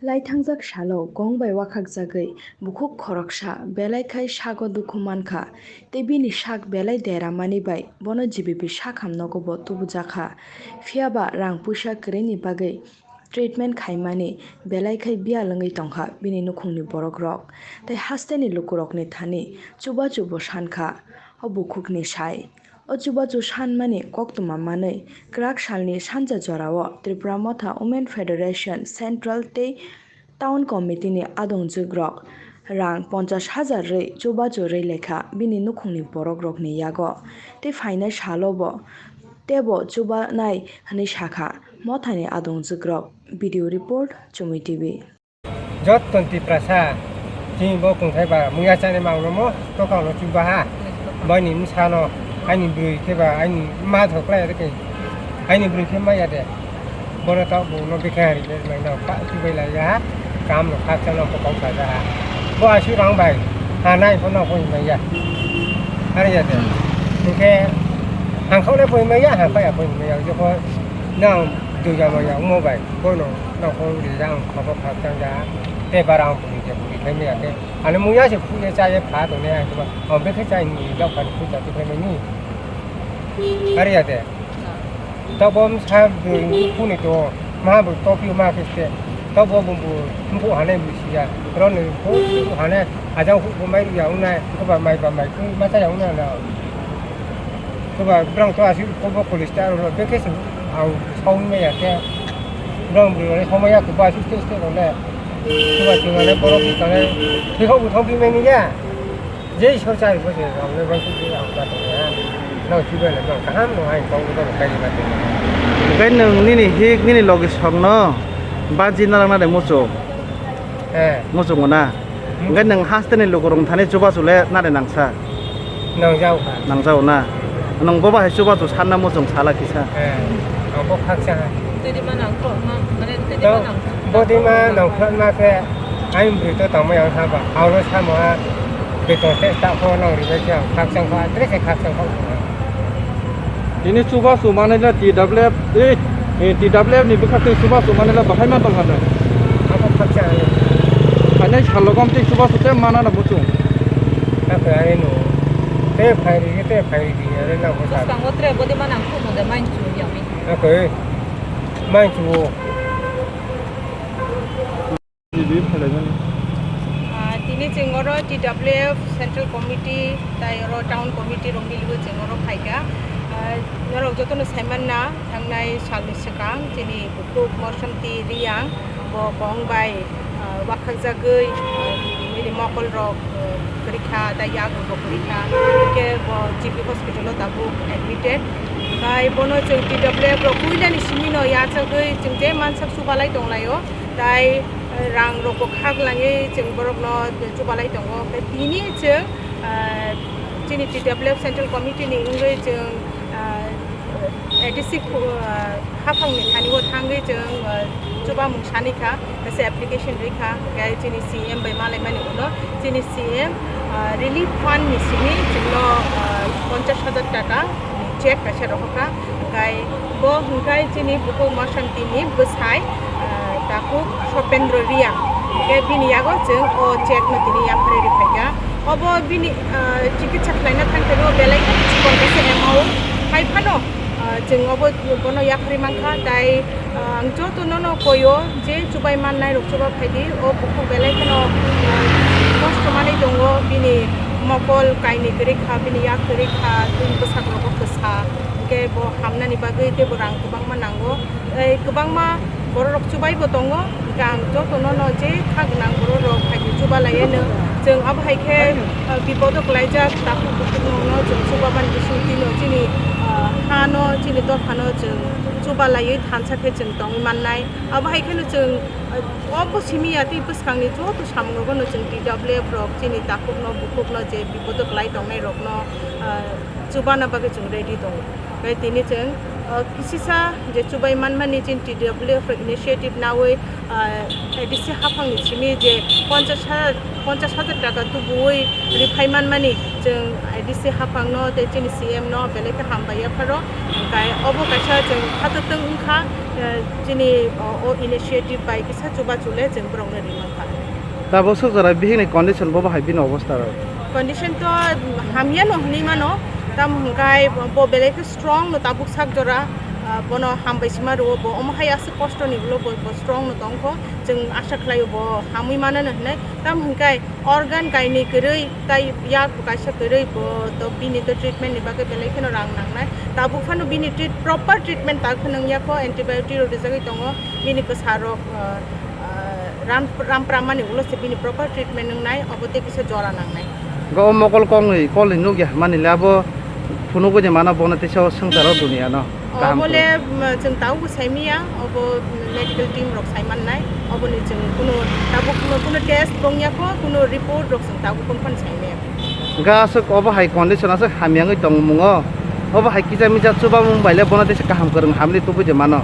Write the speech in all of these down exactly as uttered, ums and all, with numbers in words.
Laithangjak salo kong bai wakhakjagwi bukhuk khoroksa belai khai sago dukhu mankha tei bini sak belai deramani bai bono G B P sakham nogobo tubujakha. Phiyaba rang puisa kwrwini bagwi treatment khaimani belai khai biyal wngwi tongkha bini nukhungni borokrok tei hasteni lukurokni thani chubachu bo sankha o bukhukni sai. O chubachu sanmani koktwma manwi kwrak salni sanja jorao Tripura Motha Women Federation Central tei Town Committee ni adongjwkrok rang ponchash hajar rwi chubachu rwi lekha bini nukhungni borokrokni yago tei phainai salo bo teibo chubanai hwnwi sakha Mothani adongjwkrok. Video report, Chumui T V. Jotto Tiprasa, chini bo kungthai ba muya chani mangno mo tokang no chuba ha. Bini bwsano aini bwrwi khe ba aini ma thok lai rwkhe. Aini bwrwi khe maya de. Bono ta bo no bikha hari de mai no pa chubai lai ya. Kam no khak chang no ko kong sa ja ha. Bo asu rang bai. Ha nai pho no ko mai ya. Hari ya de. Hingkhe hangkhau le boi mai ya, hangkhau ya boi mai ya. Jokho nang duja mai ya mo bai. Bono nokong rijak ang khobo khakchang ja, tei bara ang puri je puri khai maya khe. Ani muya se phuye chaye pha tongnai ang khe ba, ang bekhe chai ni dok kha phu ja tu khai mani. Ari ya de. Tabom sa bwrwi phuni to, ma bwrwi topi ma khe se. Tabo bumbu mphu hanai bwrwi siya. Roni mphu hanai ajang hu bo mai ya ungnai, ko ba mai ba mai khu ma cha ya ungnai na. Ko ba brang to asi ko bo police ta ro bekhe se. Ang sawi maya khe, brang bwrwi rok sawi maya khe, ba siste siste rok le. Chuba chuba le borok ni tole, thikok bo thok bimani ya. Je Ishwar chari bo se, ang le bang siste ang ta tong ya. Nang chuba le nang kaham no hai kong ko kai ba tong. Hingke nwng nini hik, nini logi song no baji na lang na de muchung. Eh. Muchungo na. Hmm. Hingke nwng hasteni lukurok thani chubachu le nare nangsa? Nangjao kha. Nangjao na. Nwng bo bahai chubachu sanna muchung sala kisa. Eh, ang bo khaksa ha. Twi di ma nang kho ma, mane twi di ma nang kho. Bo di ma nang kho ma khe, ayung bwrwi to tangma yang ha ba. Aro samo ha, beton se ta kho nang ri bai khe ang khaksa kho, atre se khaksa kho. Tini chubachu manwi le T W F, eh, eh, T W F ni bwkha twi chubachu manwi le bahai ma tong kha nw? Abo khaksa ani. Phainai salo gom twi chubachu tei mana na muchung. Hakhe ani no. Tei phairi khe tei phairi di are na bo sa. Bwskango tre bodi ma nang khumu de main chu yami. Hakhe main chu. Tini phalai mani. Ah, tini chwng oro T W F Central Committee tai oro Town Committee rok miliwi chwng oro phaikha. Ah, norok jotono saimanna thangnai salni swkang chini bukhuk Morsomti Riyang bo kong bai, ah, wakhakjagwi, ah, bini mokol rok, ah, kwrwi kha, tai yak rok bo kwrwi kha, hwnkhe bo G P hospital o tabuk admitted. Tai bono chwng T W F rok puilani simino yachagwi chwng je mansak chubalai tonglaio. Tai, eh, rang rok bo khak langwi chwng borok no chubalai tongo. Hwnkhe tini chwng, eh, chini T W F Central Committee ni wngwi chwng, eh, A D C khu-, eh, haphang ni thani o thangwi chwng, eh, chubamung sani kha, kaisa application rwi kha, hwnkhe chini C M bai malai mani ulo chini C M, eh, relief fund ni simi chwngno, eh, ponchash hajar taka ni cheque kaisa rohor kha. Hwnkhe bo hwnkhe chini bukhuk Morsomti ni bwsai, ah, takhuk Sopendro Riyang. Hwnkhe bini yago chwng o cheque no tini yapharwi rwphaikha. Obo bini, ah, chikitsa khlaina thangkhe no belai chikon kaisa amount phai phano, ah, chwng obo bono yapharwi mankha. Tai, ah, ang joto nono koio je chubai mannai rok chuba phaidi. O bukhuk belai kheno, ah, kosto manwi tongo, bini mokol kainwi kwrwi kha, bini yak kwrwi kha, bini bwsak rogo kwsa. Hwnkhe bo hamnani bagwi teibo rang kwbangma nango. Tei kwbangma bororok chubaibo tongo. Hwnkhe ang jotono no je kha gwnang bororok hai khe chuba laiya no. Chwng abo hai khe, ah, bipodo klaijak takhuk bukhukno chwng chuba mani bisingtwi no chini, ah, hano, chini dophano chwng chuba laiwi thansa khe chwng tongwi mannai. Abo hai kheno chwng, ah, obo simi ya tei bwskangni joto samungrokno chwng T W F rok chini takhukno bukhukno je bipodo klai tongnai rokno, ah, chubana bagwi chwng ready tongo. Tei tini chwng, ah, kisisa je chubai manmani chini T W F rok initiative nawi, ah, A D C haphangni simi je ponchash ha-, ponchash hajar taka tubuwi rwphai manmani chwng A D C haphangno tei chini C M no belai khe hambai yapharo. Hwnkhe obo kaisa chwng khatotwng wngkha. Chini o, o initiative bai kisa chuba chule chwng borokno rimang kha. Tabuk swk jora bihikni condition bo bahai bini obostha rok? Condition to hamya no hwnwi mano, tamo hwnkhe bo belai khe strong no tabuk sak jora, ah, bono hambai sima rwo bo, omo hai aswk kosto ni ulo bo, bo strong no tongkho, chwng asa khlaio bo hamwi mano no hwnwi, tamo hwnkhe organ kainwi kwrwi tai yak bo kaisa kwrwi bo to bini to treatment ni bagwi belai kheno rang nangnai, tabuk phano bini treat-, proper treatment ta khwnang yakho, antibiotic rok rijagwi tongo, bini kwsa rok, ah, ah, ram, ram pramani ulo se bini proper treatment wngnai, obo tei kisa jora nangnai. Ga o mokol kongni kolni nukya hwnmani le abo phunugwi de mano bono teisa o swngcharo duniya no. Kaham obo le, kwrwng. Mm, chwng tabuk bo saimanya, obo medical team rok saimannai, oboni chwng kuno tabuk kuno, kuno test tongya kho, kuno report rok chwng tabuk phano saimanya. Ga aswk obo hai condition aswk hamya wngwi tongmungo, obo hai kisa misa chubamung bai le bono teisa kaham kwrwng hamni tubui de mano.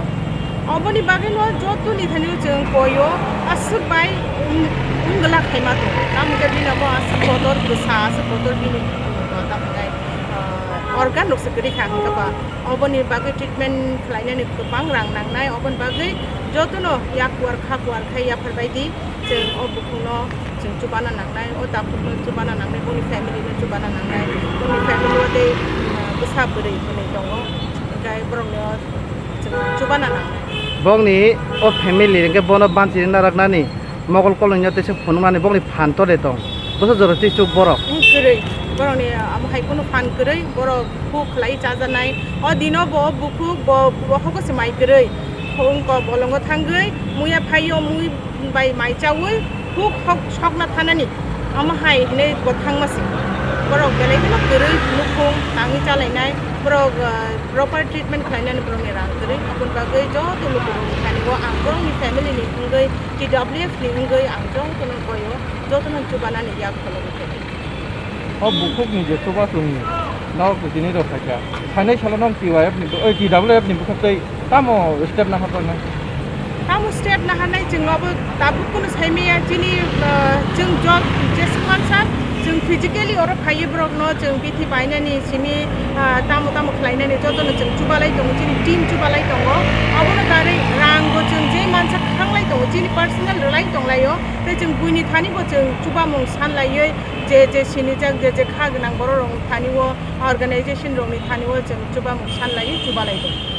Oboni bagwi no joto ni thani chwng koyo aswk bai wng-, wngla khaima tongo. Tamo khe bini abo aswk kotor kwsa, aswk kotor bini, uh, tamo khe, uh, organ rok se kwrwi kha hwnkhe ba. Oboni bagwi treatment khlainani kwbang rang nangnai, oboni bagwi jotono yak kuar kha kuar khai yaphar bai di, chwng o bukhukno chwng chubana nangnai, o takhukno chubana nangnai, boni family no chubana nangnai, boni family o tei, uh, bwsa bwrwi hwnwi tongo, hwnkhe borokno chwng chubana nangnai. Bongni o family hwnkhe bono banchini naraknani mokol kolongno teisa phunuknani bongni phan tole tong. Bwsa jora tei chuk borok. Wng kwrwi. Borokni amo hai kheno phan kwrwi. Borok khuk khlai chajaknai. O dino bo bukhuk bo, bo hogo se mai kwrwi. Wngkok bolongo thangwi muya phaio, mui bai mai chaui khuk hok sokna thanani. Amo hai hinwi bo thangma se. Borok belai kheno kwrwi nukhung tangwi chalainai. Borok, ah, proper treatment khlainani borokni rang kwrwi. Aboni bagwi joto lukurokni thani o ang borokni family ni wngwi T W F ni wngwi ang jotono koyo, jotono chubanani yak phano wngkha. O bukhukni je chuba chwngni nok tini rok khaikha, thainai salo nok T Y F ni, oi, T W F ni bwkhak tei tamo step naharjaknai? Tamo step naharnai chwng abo tabuk kuno saimaya chini, ah, chwng jot jeswk mansa chwng physically oro phaiwi borokno chwng bithi bainani simi, ah, tamo tamo khlainani jotono chwng chubalai tongo, chini team chubalai tongo. Abono karwi rangbo chwng je mansa khanglai tongo, chini personal rwlai tonglaio. Tei chwng buini thani bo chwng chubamung sanlaiwi je, je sinijak, je, je kha gwnang borok rokni thani o organization rokni thani o chwng chubamung sanlaiwi chubalai tongo.